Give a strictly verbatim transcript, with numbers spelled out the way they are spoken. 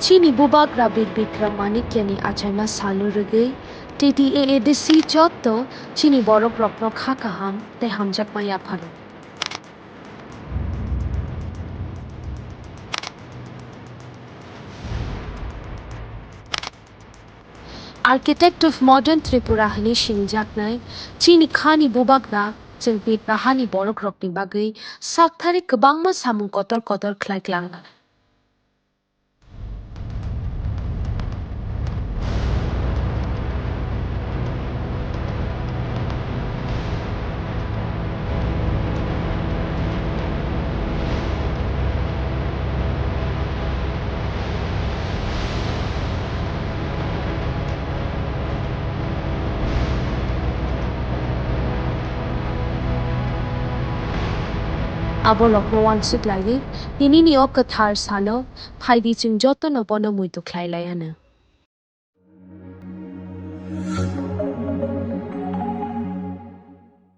Chini Bubagra Bir Bikram Manikyani achaima salo rwgwi T T A A D C jotto chini borokrokno kha kaham tei hamjakma yapharo. Architect of Modern Tripura hwnwi sinijaknai chini khani Bubagra chwng Tipra hani borokrokni bagwi sakthari kwbangma samung kotor kotor khlai klang. Aborokno uansuk laiwi, tinini o kwthar salo phaidi chwng jotono bono muitu khlai lai anw.